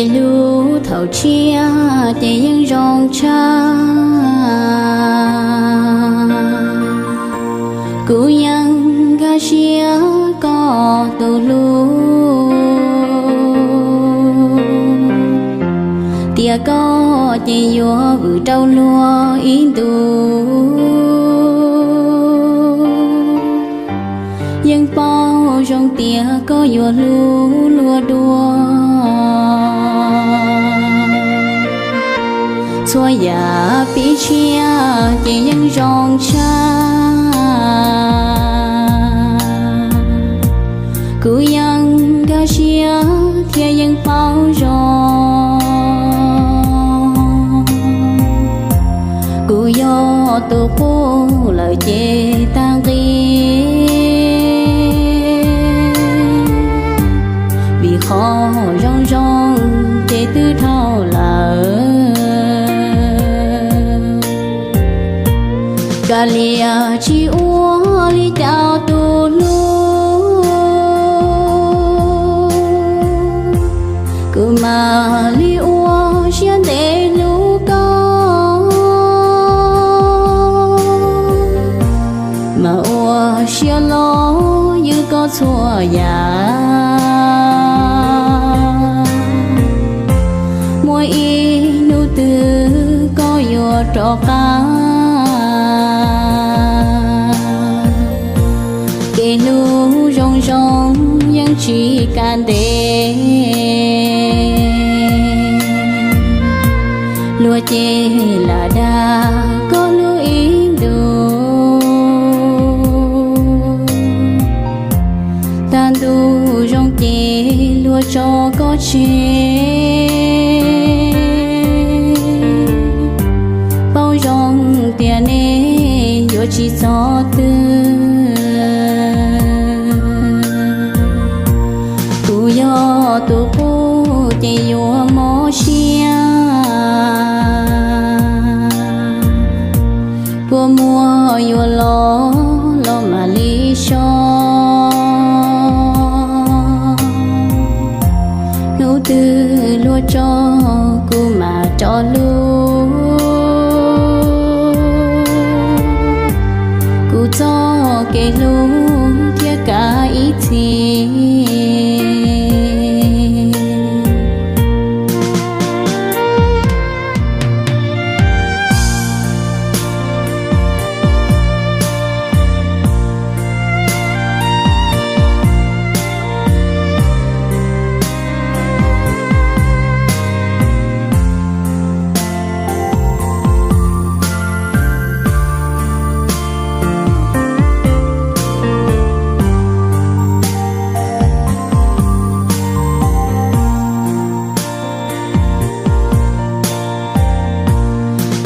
Hlub thaum tshiab ces yeej zoo tshaj, kuv yeej nkag siab koj tus hlub, tias koj ces yuav vwm rau luag ib ntus. Yeej paub zoo tias koj yuav hlub luag dua, txhua yam pib tshiab ces yeej zoo tshaj, kuv yeej nkag siab thiab yeej paub zoo. Kuv yog tus qub lawm ces tag nqi, vim qhov zoo zoo ces twb dhau lawm. Kav liam tsis ua li cas tus hlub, kuv mam li ua siab ntev hlub koj, mam ua siab los ywg koj txhua yam. Muaj ib hnub twg koj yuav rov qab, kev hlub zoo zoo yeej tsis kam ntev, luag ces lam dag koj hlub ib ntus, tag ntuj zoo ces luag tso koj tseg. Paub zoo tias nej yuav tsis txog twg, kuv yog tus qub ces yuav mob siab, kua muag yuav los los mam li so, hnub twg luag tso kuv mam rov hlub, kuv txoj kev hlub thiaj kav ib txhis.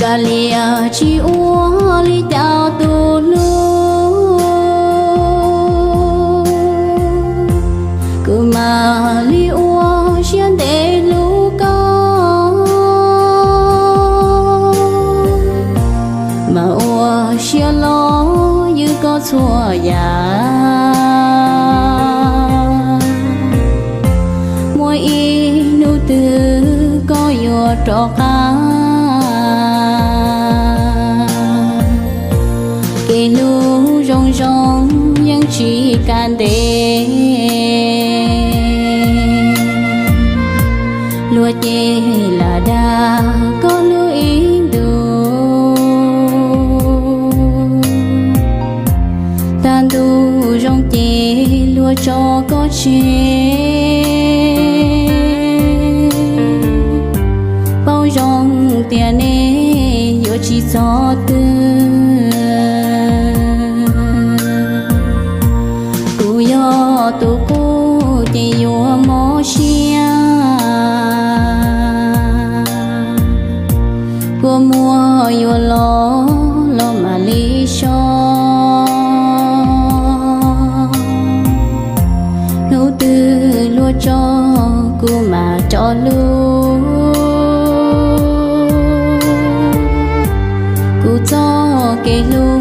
Kav liam tsis ua li cas tus hlub, kuv mam li ua siab ntev hlub koj, mam ua siab los ywg koj txhua yam. Muaj ib hnub twg koj yuav rov qab, kev hlub zoo zoo yeej tsis kam ntev, luag ces lam dag koj hlub ib ntus, tag ntuj zoo ces luag tso koj tseg. Paub zoo tias nej yuav tsis txog twg, kuv yog tus qub ces yuav mob siab, kua muag yuav los los mam li so, hnub twg luag tso kuv mam rov hlub, kuv txoj kev hlub